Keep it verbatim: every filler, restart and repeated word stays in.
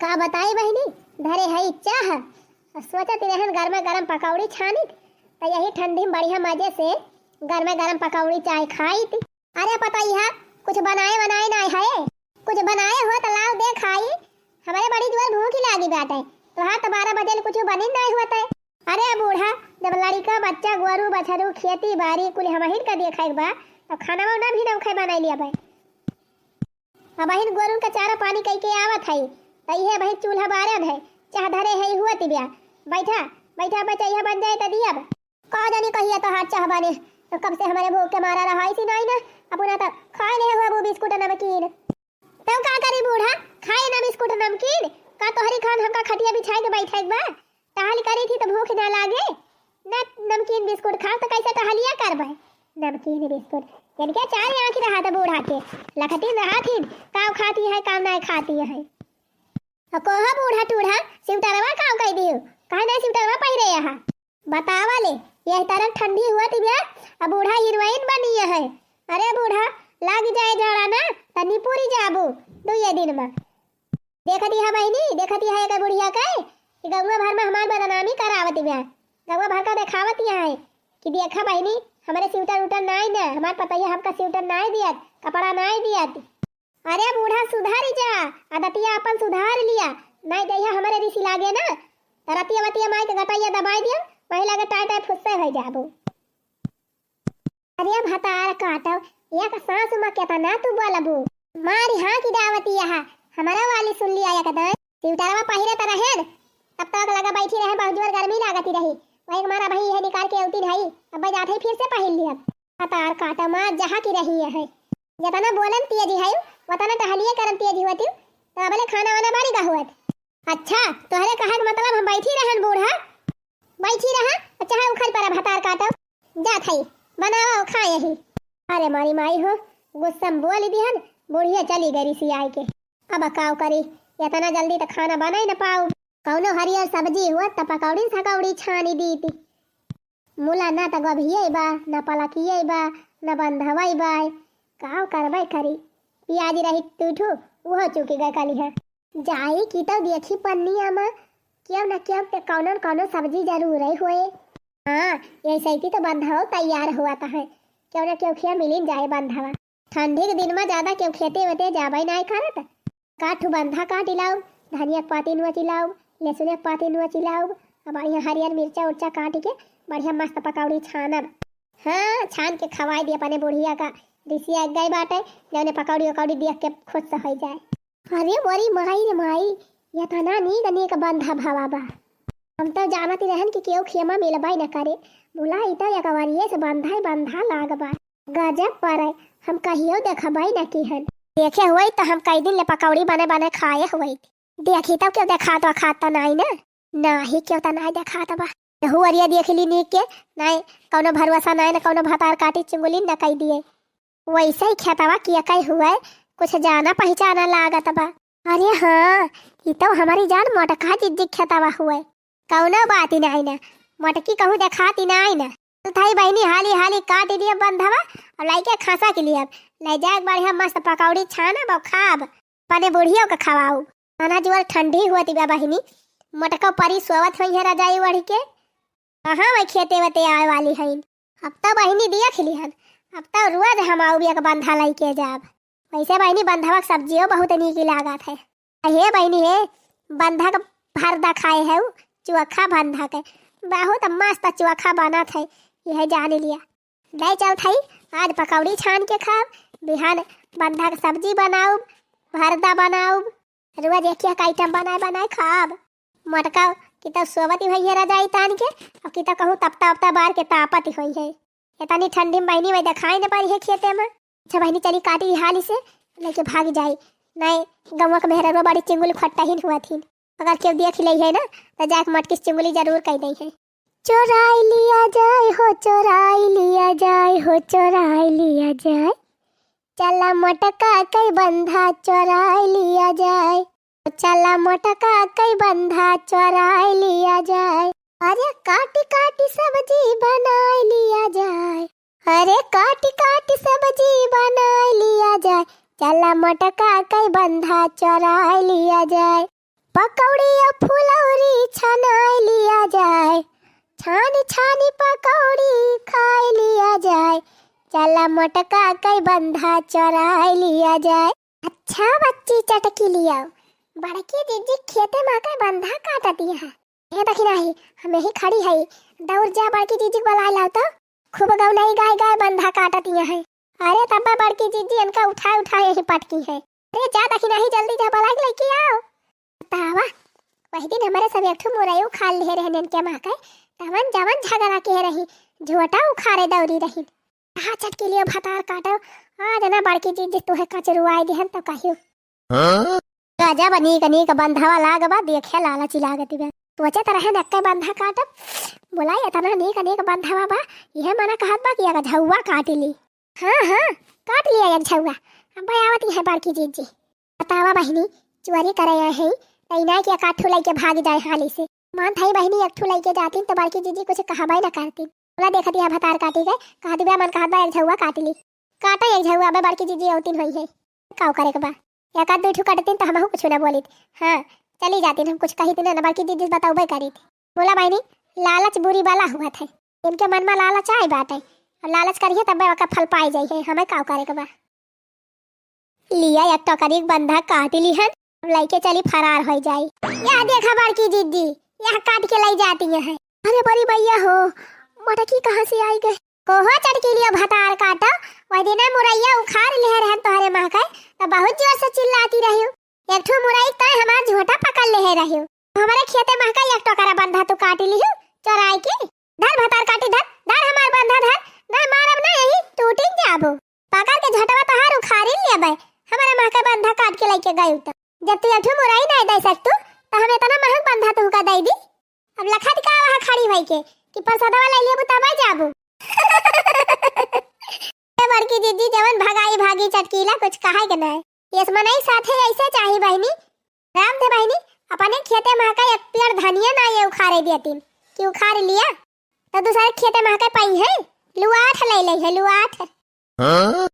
का बताई बहिनी, धरे हई चाह, अउर सोचत रहन गरमा गरम पकौड़ी छानित, त यही ठंडी में बढ़िया मजे से गरमा गरम पकौड़ी चाय खाइत। अरे पतोहिया, कुछ बनाए बनाए नाहीं है? कुछ बनाए हो त लाव दे खाई, हमरे बड़ी जोर भूख लागी बाटे। तोहार त बारह बजे ले कुछ बनिन नाहीं होत है। अरे बूढ़ा, जब लड़िका बच्चा, गोरू बछरू, खेती बारी कुल हमहिन का देखे के बा, तब खाना वाना भी नौखे बनाई लिया भाई। अबहिन गोरुन का चारा पानी कइके आवत हई, त इहे अबहिन चूल्हा बारब है, चाह धरे है हुआ तिबिया। बैठा, बैठा बच्चा, इहे बन जाए त दियब। का जानी कहिया तोहार चाह बने, तो कब से हमरे भूख के मारा रहा इसी नाई ना, अपना तो खाए नहीं हुआ वो बिस्कुट नमकीन। तब का करी बूढ़ा, खाए ना बिस्कुट नमकीन, का तोहरी खान हमका खटिया बिछाए के बैठे के बा? टहल करी थी तो भूख ना लागे, ना नमकीन बिस्कुट खाओ तो कैसे टहलिया करबे? नमकीन बिस्कुट, इनके चार आँख रहा था बूढ़ा के, लखतीन रहा थी, काव खाती है, काव ना खाती है। अ कोहा बूढ़ा टूढ़ा, सिउटरवा काव कइ दियो? काहे ना सिउटरवा पहिरे यहाँ? बतावा ले, यह तरह ठंडी हुआ थी बे, अब बूढ़ा हीरोइन बनी है। अरे बूढ़ा, लाग जाए जाड़ा ना, त निपुरी जाबू दुइये दिन में। देखती है बहिनी, देखती है एक बुढ़िया के, कि गौवा भर में हमार बदनामी करावती बे। गौवा भर का देखावती है कि देखा बहिनी, हमरे स्वेटर उटर नाई न, हमार पतोहिया हमका स्वेटर नाई दियत, कपड़ा नाई दियत। अरे बूढ़ा सुधर जा, आदतिया अपन सुधार लिया, नाई जइहा हमरे रिसी लागे ना, त रतिया वतिया माई के गटैया दबाई दियो, वही लागे टाय टाय फुस्से होइ जाबू। अरे भतार काटो, एक सांस में केतना तू बोलबू। मारी हाँकी डावती यहाँ, हमरा वाली सुन लिया एक दाई। स्वेटरवा पहिरे त रहेन, तब तक लगा बैठी रहे, बहुत जोर गर्मी लागती रही। वही के मारा भाई है निकाल के अउती नहीं, अब जात है फिर से पहिर लिया। भतार काटो, मार जहाँ की रही है। जतना बोलन तेज है, वतना टहलिए करन तेज होती, तो अबले खाना वाना बारी का हुअत। अच्छा, तोहरे कहे के मतलब हम बैठी रहन बूढ़ा? बैठी रहा, अच्छा है उखल पर भतार काटो। जात हई, बनावा खाए ही। अरे मारी माई हो, गुस्सा में बोल दिहन, बुढ़िया चली गई रिसियाई के। अब काव करी, इतना जल्दी तो खाना बनाई न पाऊ। कौनो हरियर सब्जी हुआ त पकौड़ी सकौड़ी छानी दीती। मुला ना त गोभिये बा, ना पलकिये बा, ना बंधवई बा। काव करबे करी, पियाजी रही तूठू, उहो चुकी गए काली है। जाई की तो देखी पन्निया में, क्यों न क्यों ते कौनो न कौनो सब्जी जरूर है होए। हाँ, यही सही तो बंधवा तैयार हुआ त है, क्यों न क्यों खिया मिलिन जाए बंधवा। ठंडी के दिन में ज्यादा क्यों खेते वेते जाबे नाय करत। काठू बंधा काटी लाउब, धनिया के पाती नोची लाउब, लहसुन के पाती नोची लाउब, अब बढ़िया हरियर मिर्चा उर्चा काट के बढ़िया मस्त पकौड़ी छानब। हाँ, छान के खवाई दी अपने बुढ़िया का, रिसिया गई बाटे, जौने पकौड़ी उकौड़ी देख के खुश हो जाए। अरे मोरी माई रे माई, इतना नीक नीक बंधा भवा बा। हम तो जानत रहन कि केहू खेमा मिलबे न करे। बुला, ई तो एक बारिये से बंधा ही बंधा लाग बा। गजब परे, हम कहियो देखबे न किहन। देखे हुए तो हम कई दिन ले पकौड़ी बने बने खाए हुए। देखी तब केहू देखात वखात तो नाई ना? नाही, केहू तो नाई देखात बा। हुअरिया देख ली नीक के, नाई कौनो भरोसा नाई ना, कौनो भतार काटी चुंगली न कई दिए। वैसे ही खेतवा किया कई हुए, कुछ जाना पहचाना लागत बा। अरे हाँ, ई तो हमारी जान मोटका जिज्जी खेतवा हुए। कौनो बात ही नाई ना, मोटकी कहूँ देखाती नाई ना। तो थाई बहिनी हाली हाली काट दिया बंधवा, और लाइके खसा के लिए ले जाए बढ़िया मस्त पकौड़ी छानब और खाब, अपने बुढ़ियो के खवाऊ। खाना जुअल ठंडी हुआ बा बहिनी, मोटका परी सोवत हुई है रजाई ओढ़ के। कहाँ वही खेते वेते आवे वाली हईन। अब तो बहिनी देख लिहन, अब तो रोज हम आउब एक बंधा लइके जाब। वैसे बहिनी बंधवा के सब्जियो बहुत नीक लागत है। हे बहिनी हे, बंधा के भरदा खाए है उ, चोखा बंधा के, बहुत मस्त चोखा बनत है, यह जान लिया। ले चलत हई, आज पकौड़ी छान के खाब, बिहान बंधा के सब्जी बनाउब, भरदा बनाउब। रोज एक एक आइटम बनाए बनाए खाब। मोटका की तो सोवत ही भैया रजाई तान के, और की तो कहूँ तपता उपता बार के तापत ही होई है। इतनी ठंडी में बहिनी वही देखाई न पारी है खेते में। अच्छा बहिनी चली काटी हाली से लेके भाग जाई, नहीं गौवा के मेहररुआ बड़ी चिंगुल खट्टा ही हुआ थी। अगर केहू देख ले है ना, तो जाके मटकी से चिंगुली जरूर कह दे है। चोराई लिया जाए हो, चोराई लिया जाए हो, चोराई लिया जाए। चला मोटका कई बंधा चोराई लिया जाए। चला मोटका कई बंधा चोराई लिया जाए। अरे काटी काटी सब्जी बनाई लिया जाए। अरे काटी काटी सब्जी बनाई लिया जाए। चला मोटका कई बंधा चोराई लिया जाए। पकौड़ी और फुलौरी छनाई लिया जाए, छानी छानी पकौड़ी खाई लिया जाए, चला मोटका कई बंधा चोराई लिया जाए। अच्छा बच्ची चटकी लिया, बड़की जिज्जी खेते मा कई बंधा काटत है। ए दखिनाही, हम यही खड़ी है, दौड़ जा बड़की जिज्जी के बुलाए लाओ तो। खूब गौनाई गाय गाय बंधा काटत है। अरे तब्बा बड़की जिज्जी इनका उठाए उठाए यही पटकी है। अरे जा दखिनाही, जल्दी जा बुलाए के लेके आओ। बतावा, वही दिन हमारे सब एक ठो मुरई उखाड़ लिहे रहन इनके माँ के, तवन जवन झगड़ा के रही, झोटा उखाड़े दौरी रही। हाँ चटकी लियो भतार काटो, आज ना बड़की जिज्जी तुहे कचरुआई दिहन तो कहियो। हाँ? गजब नीक नीक बंधवा लाग बा, देखे लालची लागत बा। सोचे त रहे न एक्के बंधा काटब, बोला इतना नीक नीक बंधवा बा, इहे मना कहत बा कि एक झौवा काट ली। हाँ हाँ, काट लिया एक झौवा। अब आवत है बड़की जिज्जी। बतावा बहिनी, चोरी करे आए हैं, त इनाय के एक आध ठो लइके भाग जाए हाली से। मान थाई बहिनी, एक ठो लइके जातीन तो बड़की जिज्जी कुछ कहबे न करतीन। बोला देखत यह भतार काटी गए, कह दिबे मन कहत बा एक झौवा काट ली। काटा एक झौवा, अबे बड़की जिज्जी औतीन होई है। काव करे के बा? एक आध दू ठो काटतीन तो हमहू कुछ ना बोलित। हाँ, चली जातीन, हम कुछ कहित ना, ना बड़की जिज्जी बताउबे करीत। बोला बहिनी, लालच बुरी बला हुआ थे। इनके मन मा लालच आई बाटे। और लालच करिए तब ओका फल पाई जाई है, हमें काव करे के बा? लिया एक टोकरी के बंधा काट लिहन, अब लइके चली फरार होई जाई। यह देखा बड़की जिज्जी, यह काट के लई जाती है। अरे बड़ी भैया हो, मटकी कहाँ से आई गए? ओहो चटकी लियो भतार काटो, वह दिना मुरैया उखाड़ लिहे रहन तोहरे महकई, तो बहुत जोर से चिल्लाती रही। एक ठो मुरई तय हमार झोटा पकड़ लिहे रही। हमारे खेते महकई एक टोकरा बंधा तू काट लिही, चोराई के। धर भतार काटी धर, धर हमार बंधा धर, ना मारब ना यही टूटिन जाबो। पकड़ के झोटवा तोहार उखाड़ी लेबे, हमारे महकई बंधा काट के लेके गई तो। जब तू एक ठो मुरई नहीं दे सकतू, तो हम इतना महंग बंधा तुहका दे दी। अब लखत का वहाँ खड़ी भई के कि परसदवा ले लेबू तब जाबू। ए बड़की जिज्जी जवन भगाई भागी चटकीला कुछ कहे के नहीं। यस मनई साथे ऐसे चाही बहिनी। राम थे बहिनी, अपने खेते महका एक पेड़ धनिया ना ये उखाड़े दियतीन कि उखाड़ लिया, तो दूसरे खेते महका पाई है, लुआठ ले ले है, लुआठ। हाँ?